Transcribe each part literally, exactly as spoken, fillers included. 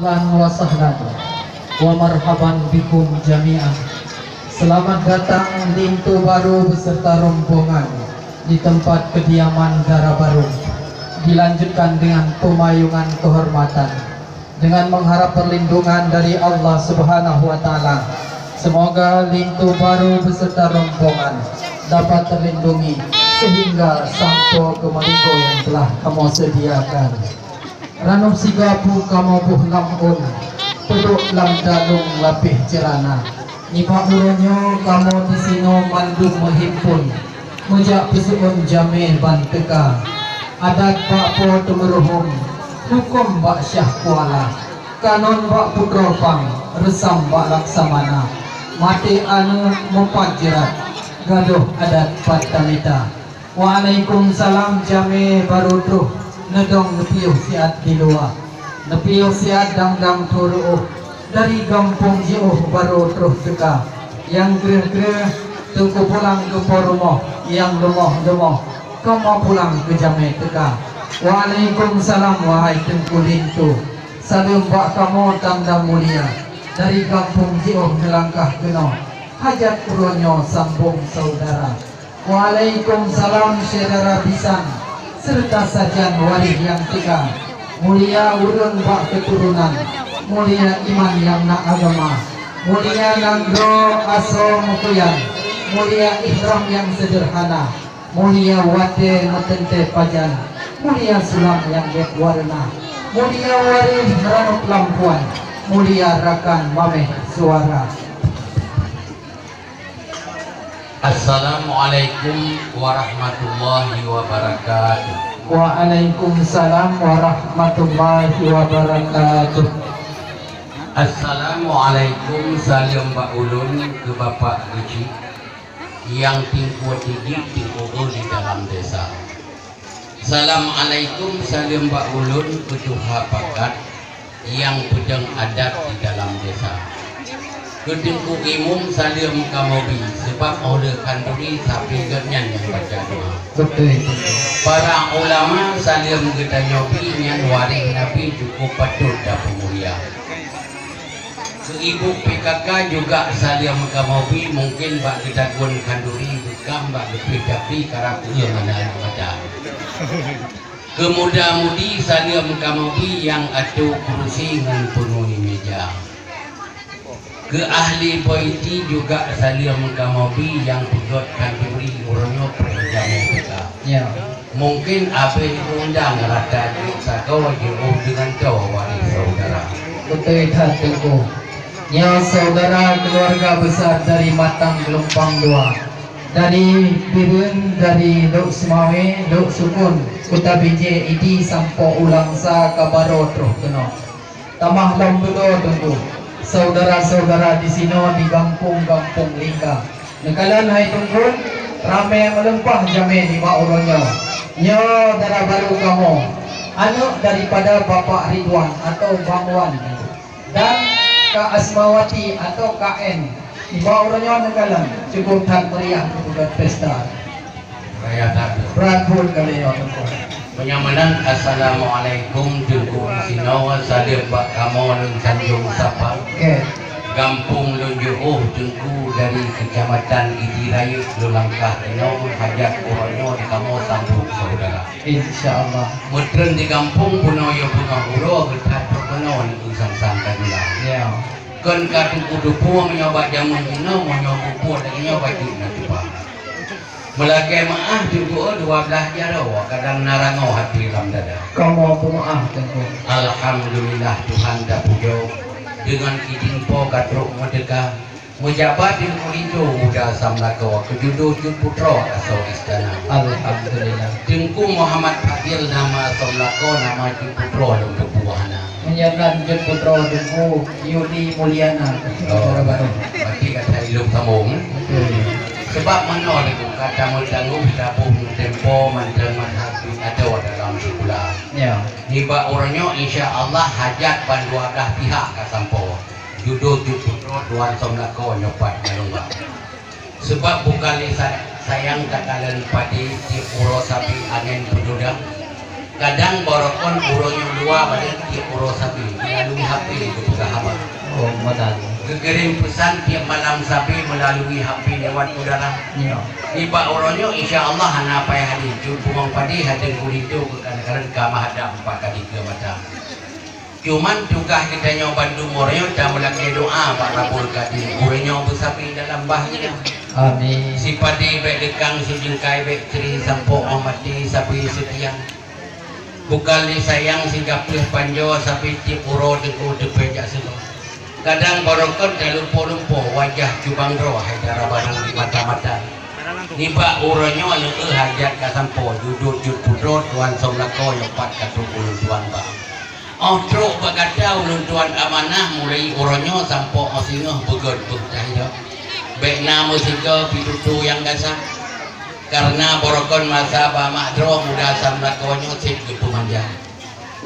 Ahlan wa sahlan wa marhaban bikum jami'an. Selamat datang linto baru beserta rombongan di tempat kediaman dara baru. Dilanjutkan dengan pemayungan kehormatan dengan mengharap perlindungan dari Allah Subhanahu wa Ta'ala. Semoga linto baru beserta rombongan dapat terlindungi sehingga sampoe ke maligo yang telah kamoe sediakan. Ranub sigapu kamoe boh lam ôn, peuduek lam dalông lapéh ceurana. Nibak uroe nyoe kamoe disinoe mandum meuhimpon, meujak peuseuôn jamé ban teuka. Adat bak po teumeuruhom, hukôm bak syah kuala, kanon bak putroe pang, reusam bak laksamana. Maté aneuk meupat jeurat, gadôh adat pat tamita. Waalaikumsalam, jamé barô troh neudong neupiôh siat diluwa. Neupiôh siat dang-dang turuoh, dari gampông jiôh barô troh teuka. Nyang kreueh-kreueh teungku pulang keu po rumoh, nyang leumoh-leumoh kamoe pulang keu jamé teuka. Waalaikumsalam, wahai teungku linto. Saleuem bak kamoe tanda mulia, dari gampông jiôh neulangkah keunoe. Hajat uroe nyoe sambông syedara. Waalaikumsalam syedara bisan, seureuta sajan waréh nyang teuga. Mulia ureuëng bak keuturonan, mulia iman nyang na agama, mulia nanggroe asoe meukuyan, mulia ikhram nyang seudeurhana, mulia watée meuteuntée pajan, mulia sulam nyang gét wareuna, mulia waréh ranub lampuan, mulia rakan maméh suara. Assalamualaikum warahmatullahi wabarakatuh. Waalaikumsalam warahmatullahi wabarakatuh. Assalamualaikum, saleuem bak ulôn keu Bapak Geuchik nyang tingkue tijik tingkue di dalam desa. Assalamualaikum, saleuem bak ulôn keu tuha pakat nyang peudong adat di dalam desa. Keu teungku imum saleuem kamoe bi, seubab óh lheueh khanduri sabe gobnyan nyang baca doa. Beutôi, beutôi. Para ulama saleuem geutanyoe bi, nyan waréh Nabi, cukup patôt tapeumulia. Keu ibu P K K juga saleuem kamoe bi, mungken bak geutagun khanduri beukam bak geupih tapi karab ureuëng hana mata. Keu muda-mudi saleuem kamoe bi nyang atô kurusi ngon peungui meja. Keu ahli politik juga saleuem kamoe bi nyang peugét khanduri uroe nyoe preh jamé teuka. Ya. Mungken abéh undang rata jeuet sagoe jiôh deungon toe waréh syedara. Beutôi that, Teungku. Nyoe syedara keuluwarga besar dari Matang Geulumpang Dua, dari Bireuen, dari Lhokseumawe, Lhoksukon, Kuta Bijéh, Idi sampoe u Langsa ka barô troh keunoe. Tamah lom dudoe, Teungku, syedara-syedara disinoe di gampông-gampông lingka. Neukalon hai Teungku, ramé meulimpah jamé nibak uroe nyoe. Nyoe dara barô kamoe, aneuk daripada Bapak Ridwan atau Bang Wan, dan Kak Asmawati atau Kak En. Nibak uroe nyoe neukalon, cukup that meriah geupeugét pesta. Raya that. Brat buet kali nyoe, Teungku. Meunyoe meunan, assalamualaikum, Teungku disinoe, saleuem bak kamoe lôn sanjong sapa. Oke. Gampông lôn jiôh, Teungku, dari Kecamatan Idi Rayeuk, lôn langkah keunoe, hajat uroe nyoe di kamoe sambot syedara. Insya Allah. Meutreun di gampông bunoe yoh beungoh uroe, geuthat trok keunoe Teungku sang-sang ka jula. Ya. Kon ka Teungku teupeue meunyoe bak jamén jinoe, meunyoe muphom lagée nyoe bacut na tuba. Meulakée meuáh Teungku, dua blaih jaroe, kadang na rangoh até lam dada. Kamoe peumeuáh, Teungku. Alhamdulillah, Tuhan tapujoe. Deungon idin Po ka trok meuteuka. Meujabat Teungku linto muda Samlakoe, keu judoh Cut Putroe asoe istana. Alhamdulillah. Teungku Muhammad Fadil nama Samlakoe, nama Cut Putroe lôn teupeue hana. Meunyoe nan Cut Putroe Teungku, Yuni Mulyana, oh, saudara baru. Berarti ka that ilok sambong, eh? Betul. Sebab meunoe Teungku, ka tameutanggong taboh meutempo mantong mazhab di adoe dalam sikula. Ya. Nibak uroe nyoe, insya Allah, hajat ban dua blaih pihak ka sampoe. Judoh Cut Putroe, Tuan Samlakoe nyoe pat ka lôn ba. Seubab bukan lé sa-, sayang takalon padé tiep uroe sabe angén peududang. Kadang barokon uroe nyoe luwa padé tiep uroe sabe, meulalu H P Mata. Geukirém peusan tiep malam sabe meulalui H P lewat udara. Ya. Nibak uroe nyoe, insya Allah, hana payah hadé. Cut bungong padé hate gurito keu kadang-kadang ka meuhadap empat kali keu mata. Cuman tugaih geutanyoe bandum uroe nyoe tameulakée doa bak Rabbul Qadir. Uroe nyoe beusabe dalam bahagia. Amin. Sipadé bék deukang, sijeungkai bék tri, sampok meumaté sabe seutiang. Bukal disayang, sigapeuh panjoe sabe tiep uroe teungku teupée jak sigoe. Kadang barokon talumpoe-lumpoe wajah cubang droe hai dara barô di mata-mata. Nibak uroe nyoe neueu hajat ka sampoe, judô cut putroe tuan som lakoe nyoe pat ka trok ulôn tuan ba. Óh trok bak gata ulôn tuan amanah, mulai uroe nyoe sampoe óh singoh beugét beuh tahiroe. Bék na meusigoe pitutoe nyang gasa. Kareuna barokon masa ba mak droe muda sam lakoe nyoe cit geupeumanja.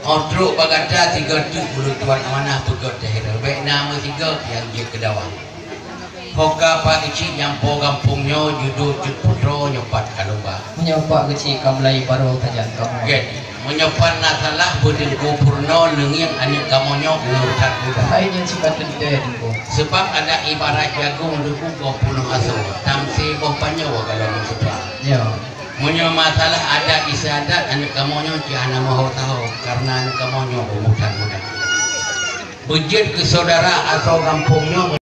Óh trok bak gata sigoe teuk ulôn tuan amanah beugét tahiroe. Bék na meusigoe nyang jeuet keu dawa. Ho ka Pak Geuchik nyang po gampông nyoe, judô cut putroe nyoe pat ka lôn ba. Meunyoe Pak Geuchik ka meulayi barô sajan kamoe. Gét. Meunyoe pat na salah beuteungku peurunoe, neungieng aneuk kamoe nyoe umur that muda. Hai nyan sipat teuntée teungku. Seubab adat ibarat jagong teungku goh peunoh asoe, tam sé boh panjoe golom meusutra. Ya. Meunyoe masalah adat istiadat aneuk kamoe nyoe cit hana meuho taho, kareuna aneuk kamoe nyoe umur that muda. Beujeuet keu syedara asoe gampông nyoe.